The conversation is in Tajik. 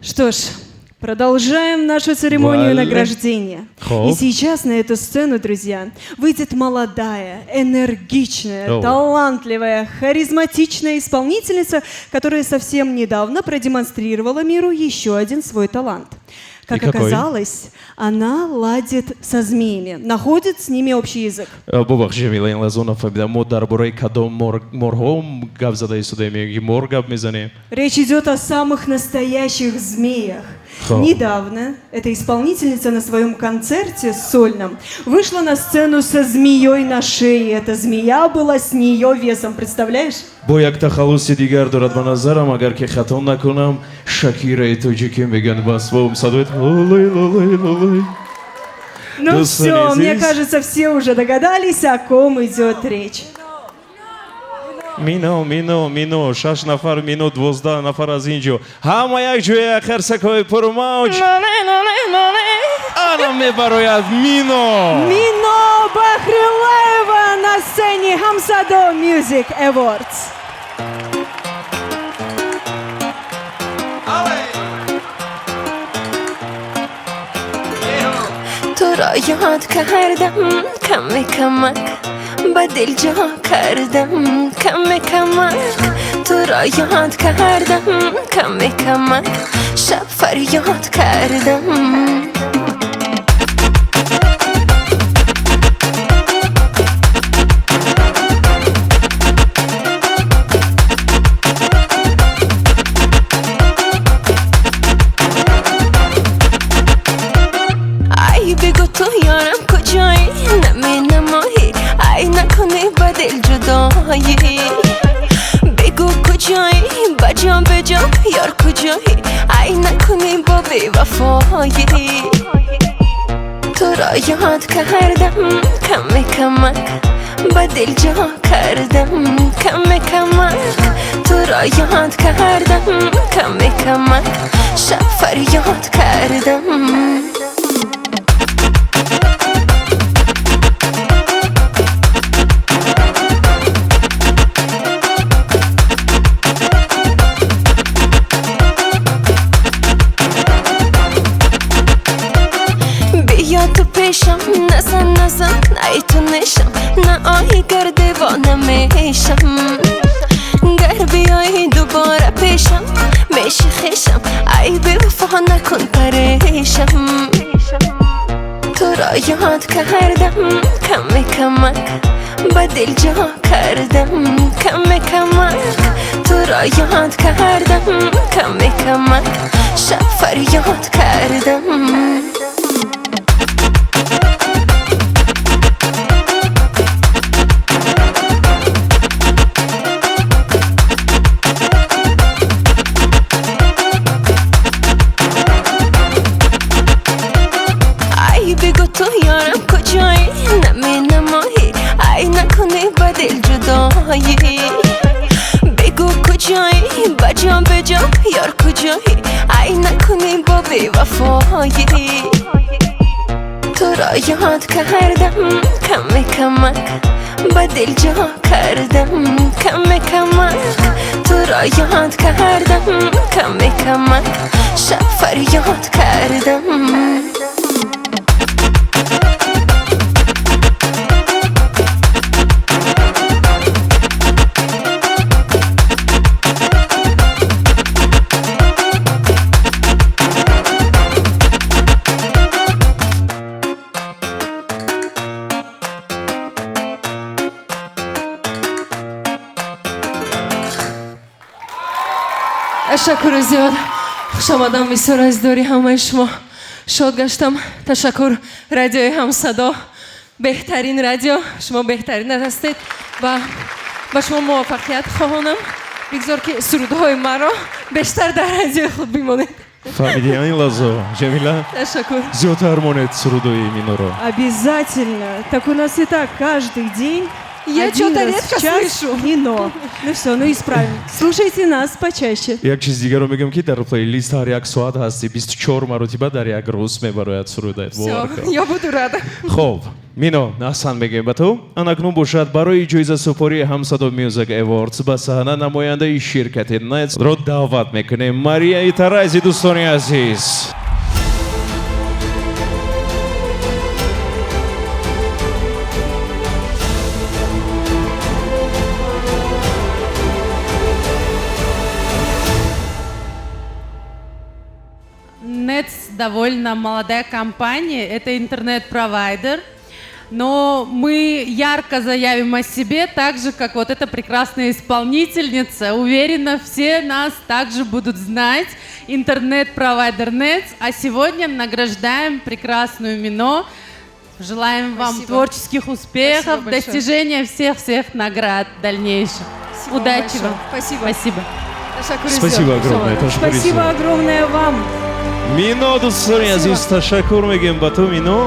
Что ж, продолжаем нашу церемонию Бале. награждения. Хоб. И сейчас на эту сцену, друзья, выйдет молодая, энергичная, Оу. талантливая, харизматичная исполнительница, которая совсем недавно продемонстрировала миру еще один свой талант. Как И какой? оказалось, она ладит со змеями, находит с ними общий язык. Бубахш, Ҷамила, ин лаҳза нафаҳмидам, мо дар бораи кадом морҳо гап зада истодаем ё ки мор гап мезанем? Речь идет о самых настоящих змеях. Хо. Недавно эта исполнительница на своем концерте сольном вышла на сцену со змеей на шее. Эта змея была с нее весом, представляешь? Бо як тахаллуси дигар дорад, ба назарам, агар ки хато накунам, Шакираи тоҷикӣ мегӯянд бас бо садои лолой, лолой, лолой. Ну Дӯстони все, мне азиз. кажется, все уже догадались, о ком идет речь. Мино, Мино, Мино, шаш нафар Мино, 12 нафар аз ин ҷо, ҳама як ҷоя, қарсакҳои пурмавҷ, ана мебарояд Мино. Мино Бахрилаева на сцене Хамсадо Music Awards. Туро ёд кардам каме камак, ба дил ҷо кардам каме камак. Туро ёд кардам каме камак, шаб фарёд кардам. Ай, бигӯ, ту ёрам куҷоӣ, наменамоӣ, ай, накунӣ ба дил ҷудоӣ. Бигӯ, куҷоӣ, ба ҷон беҷон, ёр, куҷоӣ, ай, накунӣ бо бевафоӣ. Туро ёд кардам каме камак, ба дил ҷо кардам каме камак. Туро ёд кардам каме камак, шаб фарёд кардам. Биё ту пешам, назан, назан, ай, ту нешам, наоӣ, гар девона мешам. Гар биёӣ дубора пешам, меши хешам, ай, бевафо, накун парешам. Туро ёд кардам каме камак, ба дил ҷо кардам каме камак. Туро ёд кардам каме камак, шаб фарёд кардам. Ай, бигӯ, ту ёрам куҷоӣ, наменамоӣ, ай, накунӣ ба дил ҷудоӣ. Бигӯ, куҷоӣ, ба ҷон беҷон, ёр, куҷоӣ, ай, накунӣ бо бевафоӣ. Туро ёд кардам каме камак, ба дил ҷо кардам каме камак. Туро ёд кардам каме камак, шаб фарёд кардам. Ташаккури зиёд, хушомадам. Бисёр аз дидори ҳамаи шумо шод гаштам. Ташаккур, радиои Ҳамсадо, беҳтарин радио, шумо беҳтарин ҳастед ва ба шумо муваффақият хоҳонам. Бигзор, ки сурудҳои маро бештар дар радиои худ бимонед. Фаҳмидӣ, ин лаҳзо, Ҷамила? Ташаккур. Зиёдтар монед сурудои Миноро. Обязательно. Так у нас и так каждый день Я Один что-то раз редко в час слышу. Мино. Ну все, ну исправим. Слушайте нас почаще. Як чиз дигарро мегӯям, ки дар плейлист ҳар як соат ҳасти, 24 маротиба дар як рӯз мебарояд сурудат. Все, я буду рада. Хоб, Мино, аҳсан мегӯем ба ту. Анакнун бошад, барои ҷоизасупории Ҳамсадо Music Awards ба саҳна намояндаи ширкати Нетро даъват мекунем, Марияи Тарази. Дӯстони азиз. Nets довольно молодая компания, это интернет-провайдер, но мы ярко заявим о себе, так же, как вот эта прекрасная исполнительница. Уверена, все нас также будут знать. Интернет-провайдер Nets. А сегодня награждаем прекрасную Мино. Желаем вам Спасибо. Творческих успехов, Спасибо большое. Достижения всех-всех наград дальнейших. Спасибо вам Удачи большое. вам. Спасибо. Спасибо. Ташаккур. Спасибо огромное. Ташаккур. Спасибо огромное вам. Мино, дӯстони азиз, ташаккур мегӯем ба ту, Мино.